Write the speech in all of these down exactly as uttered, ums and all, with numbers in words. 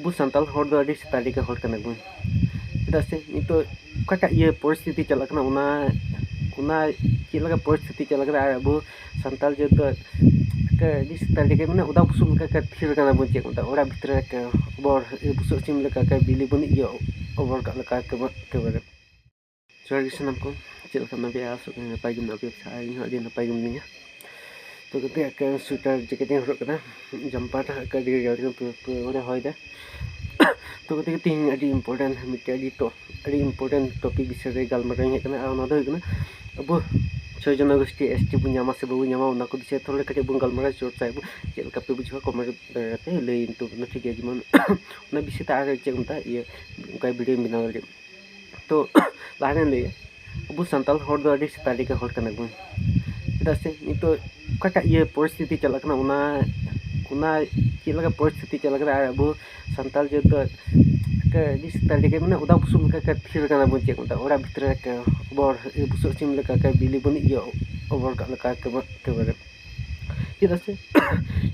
ᱟᱵᱚ ᱥᱟᱱᱛᱟᱲ ᱦᱚᱲ ᱫᱚ ᱟᱹᱰᱤ ᱥᱮᱛᱟ ᱞᱮᱠᱟ ᱦᱚᱲ ᱠᱟᱱᱟ ᱵᱚᱱ᱾ ᱪᱮᱫᱟᱜ ᱥᱮ ᱱᱤᱛᱚᱜ ᱚᱠᱟᱴᱟᱜ ᱤᱭᱟᱹ ᱯᱚᱨᱤᱥᱛᱷᱤᱛᱤ ᱪᱟᱞᱟᱜ ᱠᱟᱱᱟ, ᱚᱱᱟ ᱚᱱᱟ ᱪᱮᱫ ᱞᱮᱠᱟ ᱯᱚᱨᱤᱥᱛᱷᱤᱛᱤ ᱪᱟᱞᱟᱜ ᱠᱟᱱᱟ, ᱟᱨ ᱟᱵᱚ ᱥᱟᱱᱛᱟᱲ ᱡᱟᱹᱛ ᱫᱚ ᱮᱠᱮ ᱟᱹᱰᱤ ᱥᱮᱛᱟ ᱞᱮᱠᱟ, ᱢᱟᱱᱮ ᱚᱫᱟ ᱵᱩᱥᱩᱵ ᱞᱮᱠᱟ ᱠᱚ ᱛᱷᱤᱨ ᱠᱟᱱᱟ ᱵᱚᱱ᱾ ᱪᱮᱫ ᱠᱚ ᱢᱮᱛᱟᱜᱼᱟ, ᱚᱲᱟᱜ ᱵᱷᱤᱛᱨᱤ ᱨᱮ ᱮᱠᱮ ᱚᱵᱚᱨ ᱵᱩᱥᱟᱹᱜ ᱥᱤᱢ ᱞᱮᱠᱟ ᱠᱚ ᱵᱤᱞᱤ ᱵᱟᱹᱱᱩᱡ ᱜᱮ ᱚᱵᱚᱨ ᱠᱟᱜ ᱞᱮᱠᱟ ᱮᱠᱮᱵᱟᱨᱮ᱾ ᱡᱚᱦᱟᱨ ᱜᱮ ᱥᱟᱱᱟᱢ ᱠᱚ, ᱪᱮᱫ ᱞᱮᱠᱟ ᱢᱮᱱᱟᱜ ᱯᱮᱭᱟ? ᱟᱥᱚᱜ ᱠᱟᱹᱱᱟᱹᱧ ᱱᱟᱯᱟᱭ ᱜᱮ ᱢᱮᱱᱟᱜ ᱯᱮᱭᱟ, ᱟᱨ ᱤᱧ ᱦᱚᱸ ᱟᱹᱰᱤ ᱱᱟᱯᱟᱭ ᱜᱮ ᱢᱤᱱᱟᱹᱧᱟ᱾ ᱛᱚ ᱜᱟᱛᱮ, ᱮᱠᱮᱱ ᱥᱩᱭᱮᱴᱟᱨ ᱡᱮᱠᱮᱴ ᱤᱧ ᱦᱚᱨᱚᱜ ᱠᱟᱫᱟ, ᱡᱟᱢᱯᱟᱨ ᱦᱟᱸᱜ ᱟᱹᱰᱤ ᱨᱮᱭᱟᱲ ᱠᱟᱱᱟ, ᱯᱩᱨᱟᱹ ᱯᱩᱨᱟᱹ ᱦᱚᱭ ᱫᱟ᱾ ᱛᱚ ᱜᱟᱛᱮ, ᱛᱮᱦᱮᱧ ᱟᱹᱰᱤ important ᱢᱤᱫᱴᱮᱡ ᱟᱹᱰᱤ ᱴᱚ-, ᱟᱹᱰᱤ important topic ᱵᱤᱥᱚᱭ ᱨᱮ ᱜᱟᱞᱢᱟᱨᱟᱣ ᱤᱧ ᱦᱮᱡ ᱠᱟᱱᱟ, ᱟᱨ ᱚᱱᱟ ᱫᱚ ᱦᱩᱭᱩᱜ ᱠᱟᱱᱟ ᱟᱵᱚ ᱪᱷᱚᱭ ᱡᱚᱱᱚᱜᱳᱥᱴᱤ S T ᱵᱚᱱ ᱧᱟᱢᱟ ᱥᱮ ᱵᱟᱵᱚᱱ ᱧᱟᱢᱟ, ᱚᱱᱟ ᱠᱚ ᱵᱤᱥᱚᱭ ᱛᱷᱚᱲᱟ ᱠᱟᱹᱴᱤᱡ ᱵᱚᱱ ᱜᱟᱞᱢᱟᱨᱟᱣ ᱪᱚᱨᱪᱟᱭᱟᱵᱚᱱ, ᱪᱮᱫ ᱞᱮᱠᱟ ᱯᱮ ᱵᱩᱡᱷᱟᱹᱣᱟ comment ᱫᱟᱨᱟᱭ ᱛᱮ ᱞᱟᱹᱭ ᱤᱧ ᱛᱟᱵᱚᱱᱟ, ᱴᱷᱤᱠ ᱜᱮᱭᱟ? ᱡᱮᱢᱚᱱ ᱚᱱᱟ ᱵᱤᱥᱚᱭ ᱛᱮ ᱟᱨ ᱪᱮᱫ ᱠᱚ ᱢᱮᱛᱟᱜᱼᱟ, ᱤᱭᱟᱹ, ᱚᱱᱠᱟ ᱵᱷᱤᱰᱤᱭᱳᱧ ᱵᱮᱱᱟᱣ ᱫᱟᱲᱮᱭᱟᱜᱼᱟ᱾ ᱛᱚ ᱞᱟᱦᱟ ᱨᱮᱧ ᱞᱟᱹᱭᱟ, ᱟᱵᱚ ᱥᱟᱱᱛᱟᱲ ᱦᱚᱲ ᱫᱚ ᱟᱹᱰᱤ ᱥᱮᱛᱟ ᱞᱮᱠᱟ ᱦᱚᱲ ᱠᱟᱱᱟ ᱵᱚᱱ᱾ ᱪᱮᱫᱟᱜ ᱥᱮ ᱱᱤᱛᱚᱜ ᱚᱠᱟᱴᱟᱜ ᱤᱭᱟᱹ ᱯᱚᱨᱤᱥᱛᱷᱤᱛᱤ ᱪᱟᱞᱟᱜ ᱠᱟᱱᱟ, ᱚᱱᱟ ᱚᱱᱟ ᱪᱮᱫ ᱞᱮᱠᱟ ᱯᱚᱨᱤᱥᱛᱷᱤᱛᱤ ᱪᱟᱞᱟᱜ ᱠᱟᱱᱟ, ᱟᱨ ᱟᱵᱚ ᱥᱟᱱᱛᱟᱲ ᱡᱟᱹᱛ ᱫᱚ ᱮᱠᱮ ᱟᱹᱰᱤ ᱥᱮᱛᱟ ᱞᱮᱠᱟ, ᱢᱟᱱᱮ ᱚᱫᱟ ᱵᱩᱥᱩᱵ ᱞᱮᱠᱟ ᱠᱚ ᱛᱷᱤᱨ ᱠᱟᱱᱟ ᱵᱚᱱ᱾ ᱪᱮᱫ ᱠᱚ ᱢᱮᱛᱟᱜᱼᱟ, ᱚᱲᱟᱜ ᱵᱷᱤᱛᱨᱤ ᱨᱮ ᱮᱠᱮ ᱚᱵᱚᱨ, ᱵᱩᱥᱟᱹᱜ ᱥᱤᱢ ᱞᱮᱠᱟ ᱠᱚ ᱵᱤᱞᱤ ᱵᱟᱹᱱᱩᱡ ᱜᱮ ᱚᱵᱚᱨ ᱠᱟᱜ ᱞᱮᱠᱟ ᱮᱠᱮᱵᱟᱨᱮ᱾ ᱪᱮᱫᱟᱜ ᱥᱮ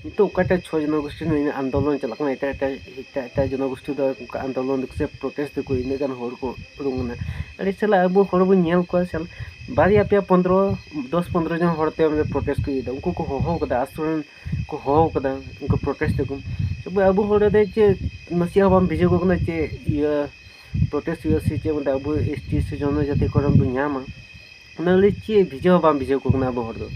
ᱱᱤᱛᱚᱜ ᱚᱠᱟᱴᱟᱜ ᱪᱷᱚ ᱡᱚᱱᱚᱜᱳᱥᱴᱤ ᱨᱮᱱᱟᱜ ᱟᱱᱫᱳᱞᱚᱱ ᱪᱟᱞᱟᱜ ᱠᱟᱱᱟ, ᱮᱴᱟᱜ ᱮᱴᱟᱜ ᱮᱴᱟᱜ ᱮᱴᱟᱜ ᱡᱚᱱᱚᱜᱳᱥᱴᱤ ᱫᱚ ᱚᱱᱠᱟ ᱟᱱᱫᱳᱞᱚᱱ ᱫᱚᱠᱚ ᱥᱮ protest ᱫᱚᱠᱚ, ᱤᱱᱟᱹᱜ ᱜᱟᱱ ᱦᱚᱲ ᱠᱚ ᱩᱰᱩᱝ ᱠᱟᱱᱟ᱾ ᱟᱹᱰᱤ ᱥᱟᱞᱟ ᱟᱵᱚ ᱦᱚᱲ ᱵᱚᱱ ᱧᱮᱞ ᱠᱚᱣᱟ, ᱥᱟᱞᱟ ᱵᱟᱨᱭᱟ ᱯᱮᱭᱟ ᱯᱚᱱᱫᱽᱨᱚ, ᱫᱚᱥ ᱯᱚᱱᱫᱽᱨᱚ ᱡᱚᱱ ᱦᱚᱲ ᱛᱮ protest ᱠᱚ ᱤᱭᱟᱹᱭᱮᱫᱟ, ᱩᱱᱠᱩ ᱠᱚ ᱦᱚᱦᱚ ᱠᱟᱫᱟ, ᱟᱥᱨᱚᱭ ᱠᱚ ᱦᱚᱦᱚ ᱠᱟᱫᱟ, ᱩᱱᱠᱩ protest ᱫᱟᱠᱚ᱾ ᱛᱚᱵᱮ ᱟᱵᱚ ᱦᱚᱲ ᱨᱮ ᱪᱮᱫ ᱱᱟᱥᱮᱭᱟᱜ ᱦᱚᱸ ᱵᱟᱢ ᱵᱷᱤᱡᱟᱹᱣ ᱠᱚ ᱠᱟᱱᱟ ᱪᱮ ᱤᱭᱟᱹ protest ᱦᱩᱭᱩᱜᱼᱟ ᱥᱮ ᱪᱮᱫ ᱢᱮᱱᱛᱮ ᱟᱵᱚ S T ᱥᱮ ᱡᱚᱱᱚᱡᱟᱹᱛᱤ ᱠᱚᱨᱮᱱ ᱵᱚᱱ ᱧᱟᱢᱟ? ᱚᱱᱟ ᱞᱟᱹᱜᱤᱫ ᱪᱮᱫ ᱵᱷᱤᱡᱟᱹᱣ ᱦᱚᱸ ᱵᱟᱝ ᱵᱷᱤᱡᱟᱹᱣ ᱠᱚ ᱠᱟᱱᱟ ᱟᱵᱚ ᱦᱚᱲ ᱫᱚ᱾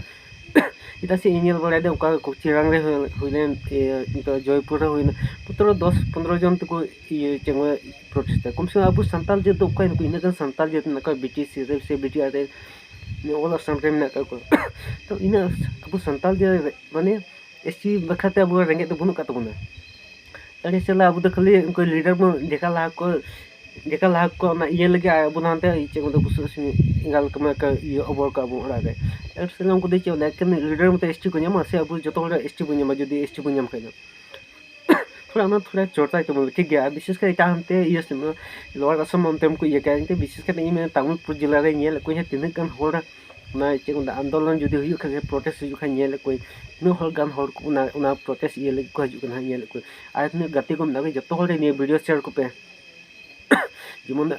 ᱪᱮᱫᱟᱜ ᱥᱮ ᱤᱧ ᱧᱮᱞ ᱵᱟᱲᱟᱭᱮᱫᱟ, ᱚᱱᱠᱟ ᱠᱚ ᱪᱤᱨᱟᱝ ᱨᱮ ᱦᱩᱭ, ᱦᱩᱭ ᱞᱮᱱ, ᱤᱭᱟᱹ, ᱱᱤᱛᱚᱜ ᱡᱚᱭᱯᱩᱨ ᱨᱮ ᱦᱩᱭᱱᱟ, ᱢᱟᱛᱨᱚ ᱫᱚᱥ ᱯᱚᱱᱨᱚ ᱡᱚᱱ ᱛᱮᱠᱚ ᱤᱭᱟᱹ ᱪᱮᱫ ᱠᱚ ᱢᱮᱱᱟ, protest ᱫᱟ᱾ ᱠᱚᱢ ᱥᱮ ᱠᱚᱢ ᱟᱵᱚ ᱥᱟᱱᱛᱟᱲ ᱡᱟᱹᱛ ᱫᱚ ᱚᱠᱚᱭ ᱱᱩᱠᱩ ᱤᱱᱟᱹᱜ ᱜᱟᱱ ᱥᱟᱱᱛᱟᱲ ᱡᱟᱹᱛ ᱢᱮᱱᱟᱜ ᱠᱚᱣᱟ, ᱵᱤᱴᱤᱥᱤ ᱨᱮ ᱥᱮ ᱵᱤᱴᱤᱟᱨ ᱨᱮ, ᱚᱞ ᱟᱥᱟᱢ ᱨᱮ ᱢᱮᱱᱟᱜ ᱠᱟᱜ ᱠᱚᱣᱟ᱾ ᱛᱚ ᱤᱱᱟᱹ ᱟᱵᱚ ᱥᱟᱱᱛᱟᱲ ᱡᱟᱹᱛ ᱨᱮ, ᱢᱟᱱᱮ, S T ᱵᱟᱠᱷᱨᱟ ᱛᱮ ᱟᱵᱚ ᱨᱮᱸᱜᱮᱡ ᱫᱚ ᱵᱟᱹᱱᱩᱜ ᱠᱟᱜ ᱛᱟᱵᱚᱱᱟ᱾ ᱟᱹᱰᱤ ᱥᱟᱞᱟ ᱟᱵᱚ ᱫᱚ ᱠᱷᱟᱹᱞᱤ ᱩᱱᱠᱩ leader ᱵᱚᱱ ᱡᱮᱠᱟ ᱞᱟᱦᱟ ᱠᱚ, ᱡᱮᱠᱟ ᱞᱟᱦᱟ ᱠᱚ ᱚᱱᱟ ᱤᱭᱟᱹ ᱞᱟᱹᱜᱤᱫ, ᱟᱨ ᱟᱵᱚ ᱫᱚ ᱦᱟᱱᱛᱮ ᱪᱮᱫ ᱠᱚ ᱢᱮᱛᱟᱜᱼᱟ, ᱵᱩᱥᱩᱵ ᱥᱤᱢ ᱮᱸᱜᱟᱞ ᱠᱚ ᱢᱮ ᱠᱚ ᱤᱭᱟᱹ ᱚᱵᱚᱨ ᱠᱟᱜ ᱟᱵᱚ ᱚᱲᱟᱜ ᱨᱮ᱾ ᱟᱹᱰᱤ ᱥᱟᱞᱟ ᱩᱱᱠᱩ ᱫᱚ ᱪᱮᱫ ᱚᱱᱟ ᱮᱠᱮᱱ leader ᱢᱚᱛᱚ S T ᱠᱚ ᱧᱟᱢᱟ ᱥᱮ ᱟᱵᱚ ᱡᱚᱛᱚ ᱦᱚᱲ S T ᱵᱚᱱ ᱧᱟᱢᱟ ᱡᱩᱫᱤ S T ᱵᱚᱱ ᱧᱟᱢ ᱠᱷᱟᱡ ᱫᱚ? ᱛᱷᱚᱲᱟ ᱚᱱᱟ ᱛᱷᱚᱲᱟ ᱪᱚᱨᱪᱟᱭ ᱛᱟᱵᱚᱱ ᱯᱮ, ᱴᱷᱤᱠ ᱜᱮᱭᱟ? ᱟᱨ ᱵᱤᱥᱮᱥ ᱠᱟᱨ ᱮᱴᱟᱜ ᱦᱟᱱᱛᱮ ᱤᱭᱟᱹ ᱥᱮᱫ, Lower Assam ᱚᱱᱛᱮ ᱠᱚ ᱤᱭᱟᱹ ᱠᱟᱜᱼᱟ, ᱮᱱᱛᱮ ᱵᱤᱥᱮᱥ ᱠᱟᱨ ᱤᱧ ᱢᱮᱱᱟ ᱛᱟᱢᱩᱞᱯᱩᱨ ᱡᱮᱞᱟ ᱨᱮ ᱧᱮᱞ ᱠᱚᱣᱟᱧ ᱦᱟᱸᱜ ᱛᱤᱱᱟᱹᱜ ᱜᱟᱱ ᱦᱚᱲ ᱚᱱᱟ ᱪᱮᱫ ᱠᱚ ᱢᱮᱛᱟᱜᱼᱟ, ᱟᱱᱫᱳᱞᱚᱱ ᱡᱩᱫᱤ ᱦᱩᱭᱩᱜ ᱠᱷᱟᱱ ᱜᱮ, ᱯᱨᱚᱴᱮᱥᱴ ᱦᱩᱭᱩᱜ ᱠᱷᱟᱱ ᱧᱮᱞᱮᱫ ᱠᱚᱣᱟᱹᱧ, ᱛᱤᱱᱟᱹᱜ ᱦᱚᱲ ᱜᱟᱱ ᱦᱚᱲ ᱠᱚ ᱚᱱᱟ, ᱚᱱᱟ ᱯᱨᱚᱴᱮᱥᱴ ᱤᱭᱟᱹ ᱞᱟᱹᱜᱤᱫ ᱠᱚ ᱦᱤᱡᱩᱜ ᱠᱟᱱᱟ ᱦᱟᱸᱜ, ᱧᱮᱞᱮᱫ ᱠᱚᱣᱟᱹᱧ᱾ ᱟᱨ ᱛᱤᱱᱟᱹᱜ ᱜᱟᱛᱮ ᱠᱚ ᱢᱮᱱᱟᱜ ᱠᱚᱣᱟ, ᱡᱚᱛᱚ ᱦᱚᱲ ᱱᱤᱭᱟᱹ ᱵᱷᱤᱰᱤᱭᱳ ᱥᱮᱭᱟᱨ ᱠᱚᱯᱮ᱾ ᱡᱮᱢᱚᱱ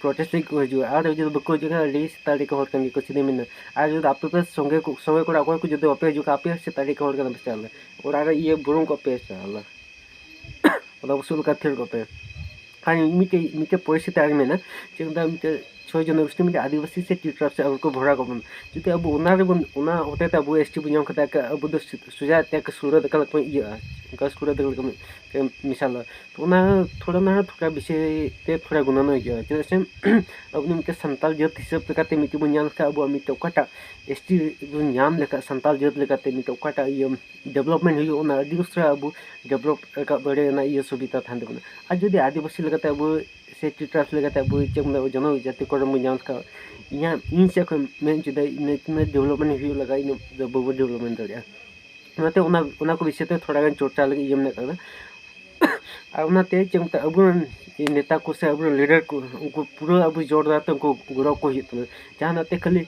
ᱯᱨᱚᱴᱮᱥᱴ ᱞᱟᱹᱜᱤᱫ ᱠᱚ ᱦᱤᱡᱩᱜᱼᱟ, ᱟᱨ ᱡᱩᱫᱤ ᱵᱟᱠᱚ ᱦᱤᱡᱩᱜ ᱠᱷᱟᱱ, ᱟᱹᱰᱤ ᱥᱮᱛᱟ ᱟᱹᱰᱤ ᱠᱚ ᱦᱚᱲ ᱠᱟᱱ ᱜᱮᱭᱟ ᱠᱚ, ᱥᱤᱫᱷᱟᱹ ᱢᱮᱱᱟ᱾ ᱟᱨ ᱡᱩᱫᱤ ᱟᱯᱮ ᱯᱮ ᱥᱚᱸᱜᱮ ᱠᱚ, ᱥᱚᱸᱜᱮ ᱠᱚᱲᱟ ᱚᱠᱚᱭ ᱠᱚ ᱡᱩᱫᱤ ᱵᱟᱯᱮ ᱦᱤᱡᱩᱜ ᱠᱷᱟᱱ, ᱟᱯᱮ ᱥᱮᱛᱟ ᱟᱹᱰᱤ ᱠᱚ ᱦᱚᱲ ᱠᱟᱱᱟ ᱯᱮ, ᱪᱟᱞᱟᱜ ᱚᱲᱟᱜ ᱨᱮ ᱤᱭᱟᱹ ᱵᱩᱨᱩᱢ ᱠᱚᱜ ᱯᱮ, ᱪᱟᱞᱟᱜ ᱚᱱᱟ ᱵᱩᱥᱩᱵ ᱞᱮᱠᱟ ᱛᱷᱤᱨ ᱠᱚᱜ ᱯᱮ᱾ ᱟᱨ ᱢᱤᱫᱴᱮᱡ, ᱢᱤᱫᱴᱮᱡ ᱯᱚᱨᱤᱥᱛᱷᱤᱛᱤ ᱟᱨ ᱢᱮᱱᱟ, ᱪᱮᱫ ᱢᱮᱛᱟᱜᱼᱟ, ᱢᱤᱫᱴᱮᱡ ᱪᱷᱚᱭ ᱡᱚᱱᱚᱜᱳᱥᱴᱤ, ᱢᱤᱫᱴᱮᱡ ᱟᱹᱫᱤᱵᱟᱹᱥᱤ ᱥᱮ ᱴᱤᱴᱨᱟᱯ ᱥᱮ ᱟᱵᱚ ᱠᱚ ᱵᱷᱚᱨᱟᱣ ᱠᱟᱵᱚᱱ᱾ ᱡᱩᱫᱤ ᱟᱵᱚ ᱚᱱᱟ ᱨᱮᱵᱚᱱ, ᱚᱱᱟ ᱦᱚᱛᱮ ᱛᱮ ᱟᱵᱚ ᱮᱥ ᱴᱤ ᱵᱚᱱ ᱧᱟᱢ ᱠᱟᱛᱮ, ᱟᱵᱚ ᱫᱚ ᱥᱩ-, ᱥᱩᱡᱟ ᱛᱮ ᱥᱩᱲᱟᱹ ᱫᱟᱠᱟ ᱞᱮᱠᱟ ᱵᱚᱱ ᱤᱭᱟᱹᱜᱼᱟ, ᱚᱱᱠᱟ ᱥᱩᱲᱟᱹ ᱫᱟᱠᱟ ᱞᱮᱠᱟ ᱵᱚᱱ ᱢᱮᱥᱟᱞᱟ᱾ ᱛᱚ ᱚᱱᱟ ᱛᱷᱚᱲᱟ ᱱᱟᱦᱟᱜ ᱛᱷᱚᱲᱟ ᱵᱮᱥᱤ ᱛᱮ ᱛᱷᱚᱲᱟ ᱜᱩᱱᱟᱹᱱᱚᱜ ᱦᱩᱭᱩᱜᱼᱟ, ᱪᱮᱫᱟᱜ ᱥᱮ ᱟᱵᱚ ᱫᱚ ᱢᱤᱫᱴᱮᱡ ᱥᱟᱱᱛᱟᱲ ᱡᱟᱹᱛ ᱦᱤᱥᱟᱹᱵ ᱞᱮᱠᱟᱛᱮ ᱢᱤᱫᱴᱮᱡ ᱵᱚᱱ ᱧᱟᱢ ᱞᱮᱠᱷᱟᱱ, ᱟᱵᱚᱣᱟᱜ ᱢᱤᱫᱴᱮᱡ ᱚᱠᱟᱴᱟᱜ ᱮᱥ ᱴᱤ ᱵᱚᱱ ᱧᱟᱢ ᱞᱮᱠᱷᱟᱱ, ᱥᱟᱱᱛᱟᱲ ᱡᱟᱹᱛ ᱞᱮᱠᱟᱛᱮ ᱢᱤᱫᱴᱮᱡ ᱚᱠᱟᱴᱟᱜ ᱤᱭᱟᱹ ᱰᱮᱵᱷᱞᱚᱯᱢᱮᱱᱴ ᱦᱩᱭᱩᱜᱼᱟ, ᱚᱱᱟ ᱟᱹᱰᱤ ᱩᱥᱟᱹᱨᱟ ᱟᱵᱚ ᱰᱮᱵᱷᱞᱚᱯ ᱨᱟᱠᱟᱵ ᱫᱟᱲᱮᱭᱟᱜ ᱨᱮᱱᱟᱜ ᱤᱭᱟᱹ ᱥᱩᱵᱤᱫᱷᱟ ᱛᱟᱦᱮᱱ ᱛᱟᱵᱚᱱᱟ᱾ ᱟᱨ ᱡᱩᱫᱤ ᱟᱹᱫᱤᱵᱟᱹᱥᱤ ᱞᱮᱠᱟᱛᱮ ᱟᱵᱚ ᱥᱮ ᱴᱤᱴᱨᱟᱥ ᱞᱮᱠᱟᱛᱮ ᱟᱵᱚ ᱪᱮᱫ ᱵᱚᱱ ᱡᱚᱱᱚ ᱡᱟᱹᱛᱤ ᱠᱚᱨᱮ ᱵᱚᱱ ᱧᱟᱢ ᱞᱮᱠᱷᱟᱱ, ᱤᱧᱟᱹᱜ, ᱤᱧ ᱥᱮᱫ ᱠᱷᱚᱱ ᱢᱮᱱ ᱦᱚᱪᱚᱭᱮᱫᱟ, ᱤᱱᱟᱹ ᱛᱤᱱᱟᱹᱜ ᱰᱮᱵᱷᱞᱚᱯᱢᱮᱱᱴ ᱦᱩᱭᱩᱜ ᱞᱟᱜᱟᱜ, ᱤᱱᱟᱹᱜ ᱫᱚ ᱵᱟᱵᱚ ᱰᱮᱵᱷᱞᱚᱯᱢᱮᱱᱴ ᱫᱟᱲᱮᱭᱟᱜᱼᱟ᱾ ᱚᱱᱟᱛᱮ ᱚᱱᱟ, ᱚᱱᱟ ᱠᱚ ᱵᱤᱥᱚᱭ ᱛᱮ ᱛᱷᱚᱲᱟ ᱜᱟᱱ ᱪᱚᱨᱪᱟ ᱞᱟᱹᱜᱤᱫ ᱤᱭᱟᱹ ᱢᱮᱱᱟᱜ ᱟᱠᱟᱫᱟ᱾ ᱟᱨ ᱚᱱᱟᱛᱮ ᱪᱮᱫ ᱢᱮᱛᱟᱜᱼᱟ, ᱟᱵᱚᱨᱮᱱ ᱱᱮᱛᱟ ᱠᱚ ᱥᱮ ᱟᱵᱚᱨᱮᱱ ᱞᱤᱰᱟᱨ ᱠᱚ, ᱩᱱᱠᱩ ᱯᱩᱨᱟᱹ ᱟᱵᱚ ᱡᱳᱨᱫᱟᱨ ᱛᱮ ᱩᱱᱠᱩ ᱜᱚᱲᱚ ᱠᱚ ᱦᱩᱭᱩᱜ ᱛᱟᱵᱚᱱᱟ᱾ ᱡᱟᱦᱟᱱᱟᱜ ᱛᱮ ᱠᱷᱟᱹᱞᱤ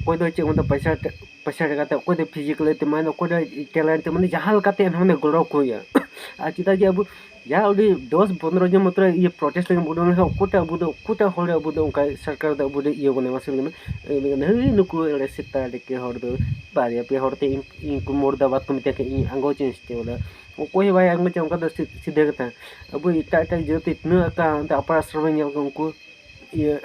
ᱚᱠᱚᱭ ᱫᱚ ᱪᱮᱫ ᱢᱮᱛᱟᱜᱼᱟ, ᱯᱚᱭᱥᱟ ᱴᱟ-, ᱯᱚᱭᱥᱟ ᱴᱟᱠᱟ ᱛᱮ, ᱚᱠᱚᱭ ᱫᱚ ᱯᱷᱤᱡᱤᱠᱮᱞᱤ ᱛᱮ, ᱢᱟᱱᱮ ᱚᱠᱚᱭ ᱫᱚ ᱴᱮᱞᱮᱱᱴ ᱛᱮ, ᱢᱟᱱᱮ ᱡᱟᱦᱟᱸ ᱞᱮᱠᱟᱛᱮ ᱮᱱᱦᱚᱸ ᱢᱟᱱᱮ ᱜᱚᱲᱚ ᱠᱚ ᱦᱩᱭᱩᱜᱼᱟ᱾ ᱟᱨ ᱪᱮᱫᱟᱜ ᱡᱮ ᱟᱵᱚ ᱡᱟ ᱩᱰᱤ ᱫᱚᱥ ᱯᱚᱱᱨᱚ ᱡᱚᱱ ᱢᱟᱛᱨᱚ ᱤᱭᱟᱹ ᱯᱨᱚᱴᱮᱥᱴ ᱞᱟᱹᱜᱤᱫ ᱩᱰᱩᱝ ᱞᱮᱱᱠᱷᱟᱱ, ᱚᱠᱚᱭᱴᱟᱜ ᱟᱵᱚ ᱫᱚ, ᱚᱠᱚᱭᱴᱟᱜ ᱦᱚᱲ ᱟᱵᱚ ᱫᱚ ᱚᱱᱠᱟ ᱥᱚᱨᱠᱟᱨ ᱫᱚ ᱟᱵᱚ ᱫᱚ ᱤᱭᱟᱹ ᱵᱚᱱᱟ, ᱢᱟᱥᱮ ᱞᱟᱹᱭ ᱢᱮ? ᱮ, ᱢᱮᱱ, ᱦᱟᱹᱭ, ᱱᱩᱠᱩ ᱮᱲᱮ ᱥᱮᱛᱟ ᱰᱮᱠᱮ ᱦᱚᱲ ᱫᱚ ᱵᱟᱨᱭᱟ ᱯᱮᱭᱟ ᱦᱚᱲ ᱛᱮ ᱤᱧ, ᱤᱧ ᱠᱚ ᱢᱚᱨᱫᱟᱵᱟᱫ ᱠᱚ ᱢᱮᱛᱟ ᱠᱮᱫ, ᱤᱧ ᱟᱸᱜᱚᱪ ᱤᱧ ᱥᱮ ᱪᱮᱫ ᱵᱚᱞᱮ? ᱚᱠᱚᱭ ᱦᱚᱸ ᱵᱟᱭ ᱟᱸᱜᱚᱪᱟ, ᱚᱱᱠᱟ ᱫᱚ ᱥᱤ-, ᱥᱤᱫᱷᱟᱹ ᱠᱟᱛᱷᱟ᱾ ᱟᱵᱚ ᱮᱴᱟᱜ ᱮᱴᱟᱜ ᱡᱟᱹᱛ ᱛᱤᱱᱟᱹᱜ ᱟᱠᱟ ᱚᱱᱛᱮ ᱟᱯᱟᱨ ᱟᱥᱨᱚᱢ ᱧᱮᱞ ᱠᱚ, ᱩᱱᱠᱩ ᱤᱭᱟᱹ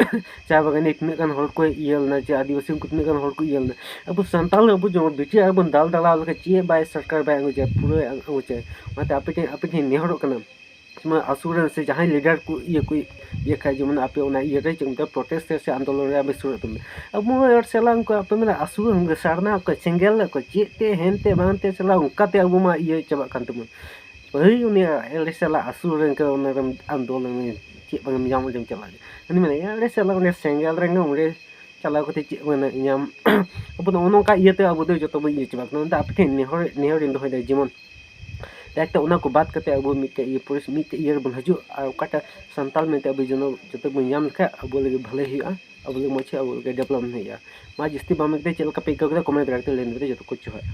ᱪᱟ ᱵᱟᱜᱟᱱ ᱨᱮ ᱛᱤᱱᱟᱹᱜ ᱜᱟᱱ ᱦᱚᱲ ᱠᱚ ᱤᱭᱟᱹ ᱞᱮᱱᱟ, ᱡᱮ ᱟᱹᱫᱤᱵᱟᱹᱥᱤ ᱩᱱᱠᱩ ᱛᱤᱱᱟᱹᱜ ᱜᱟᱱ ᱦᱚᱲ ᱠᱚ ᱤᱭᱟᱹ ᱞᱮᱱᱟ᱾ ᱟᱵᱚ ᱥᱟᱱᱛᱟᱲ ᱟᱵᱚ ᱡᱮᱢᱚᱱ ᱵᱤᱴᱤ ᱟᱨ ᱵᱚᱱ ᱫᱟᱞ ᱫᱟᱞᱟᱣ ᱞᱮᱠᱷᱟᱱ ᱪᱮᱫ ᱵᱟᱭ ᱥᱚᱨᱠᱟᱨ ᱵᱟᱭ ᱟᱹᱜᱩᱪᱟ, ᱯᱩᱨᱟᱹ ᱟᱹᱜᱩᱪᱟ᱾ ᱚᱱᱟᱛᱮ ᱟᱯᱮ ᱴᱷᱮᱱ, ᱟᱯᱮ ᱴᱷᱮᱱ ᱱᱮᱦᱚᱨᱚᱜ ᱠᱟᱱᱟ, ᱡᱮᱢᱚᱱ ᱟᱥᱩᱨ ᱨᱮᱱ ᱥᱮ ᱡᱟᱦᱟᱸᱭ ᱞᱤᱰᱟᱨ ᱠᱚ ᱤᱭᱟᱹ ᱠᱚ ᱤᱭᱟᱹ ᱠᱷᱟᱡ, ᱡᱮᱢᱚᱱ ᱟᱯᱮ ᱚᱱᱟ ᱤᱭᱟᱹ ᱨᱮ ᱪᱮᱫ ᱠᱚ ᱢᱮᱛᱟᱜᱼᱟ, ᱯᱨᱚᱴᱮᱥᱴ ᱨᱮ ᱥᱮ ᱟᱱᱫᱳᱞᱚᱱ ᱨᱮ ᱟᱯᱮ ᱥᱩᱨᱩᱜ ᱛᱟᱵᱚᱱᱟ᱾ ᱟᱵᱚ ᱦᱚᱸ ᱮᱲ ᱥᱟᱞᱟ ᱩᱱᱠᱩ ᱟᱯᱮ ᱢᱮᱱᱟ ᱟᱥᱩᱨ ᱩᱱᱠᱩ ᱥᱟᱨᱱᱟ ᱠᱚ ᱥᱮᱸᱜᱮᱞ ᱠᱚ ᱪᱮᱫ ᱛᱮ ᱦᱮᱱ ᱛᱮ ᱵᱟᱝ ᱛᱮ ᱥᱟᱞᱟ ᱚᱱᱠᱟ ᱛᱮ ᱟᱵᱚ ᱢᱟ ᱤᱭᱟᱹ ᱪᱟᱵᱟᱜ ᱠᱟᱱ ᱛᱟᱵᱚᱱ᱾ ᱦᱳᱭ, ᱩᱱᱤ ᱮᱲ ᱥᱟᱞᱟ ᱟᱥᱩᱨ ᱨᱮᱱ ᱠᱚ ᱚᱱᱟ ᱨᱮᱢ ᱟᱱᱫᱳᱞᱚᱱ ᱪᱮᱫ ᱵᱟᱝ ᱧᱟᱢ ᱚᱸᱰᱮᱢ ᱪᱟᱞᱟᱜ᱾ ᱩᱱᱤ ᱢᱮᱱᱟ, ᱮᱲ ᱥᱟᱞᱟ ᱚᱸᱰᱮ ᱥᱮᱸᱜᱮᱞ ᱨᱮ ᱚᱸᱰᱮ ᱪᱟᱞᱟᱣ ᱠᱟᱛᱮ ᱪᱮᱫ ᱵᱚᱱ ᱧᱟᱢ? ᱟᱵᱚ ᱫᱚ ᱚᱱᱮ ᱚᱱᱠᱟ ᱤᱭᱟᱹᱛᱮ ᱟᱵᱚ ᱫᱚ ᱡᱚᱛᱚ ᱵᱚᱱ ᱤᱭᱟᱹ ᱪᱟᱵᱟᱜ ᱠᱟᱱᱟ᱾ ᱚᱱᱟᱛᱮ ᱟᱯᱮ ᱴᱷᱮᱱ ᱱᱮᱦᱚᱨ, ᱱᱮᱦᱚᱨᱤᱧ ᱫᱚᱦᱚᱭᱮᱫᱟ, ᱡᱮᱢᱚᱱ ᱮᱠᱴᱟ ᱚᱱᱟ ᱠᱚ ᱵᱟᱫ ᱠᱟᱛᱮ ᱟᱵᱚ ᱢᱤᱫᱴᱮᱡ ᱤᱭᱟᱹ ᱯᱚᱨᱤᱥ ᱢᱤᱫᱴᱮᱡ ᱤᱭᱟᱹ ᱨᱮᱵᱚᱱ ᱦᱤᱡᱩᱜ, ᱟᱨ ᱚᱠᱟᱴᱟᱜ ᱥᱟᱱᱛᱟᱲ ᱢᱮᱱᱛᱮ ᱟᱵᱚ ᱡᱮᱱᱚ ᱡᱚᱛᱚ ᱵᱚᱱ ᱧᱟᱢ ᱞᱮᱠᱷᱟᱡ ᱟᱵᱚ ᱞᱟᱹᱜᱤᱫ ᱵᱷᱟᱹᱞᱟᱹᱭ ᱦᱩᱭᱩᱜᱼᱟ, ᱟᱵᱚ ᱞᱟᱹᱜᱤᱫ ᱢᱚᱡᱽ ᱦᱩᱭᱩᱜᱼᱟ, ᱟᱵᱚ ᱞᱟᱹᱜᱤᱫ development ᱦᱩᱭᱩᱜᱼᱟ᱾ ᱢᱟ ᱡᱟᱹᱥᱛᱤ ᱵᱟᱝ ᱢᱮᱱ ᱠᱟᱛᱮ ᱪᱮᱫ ᱞᱮᱠᱟ ᱯᱮ ᱟᱹᱭᱠᱟᱹᱣ ᱠᱮᱫᱟ comment ᱨᱮ ᱞᱟᱹᱭ ᱢᱮ, ᱡᱚᱛᱚ ᱠᱚ ᱡᱚᱦᱟᱨ᱾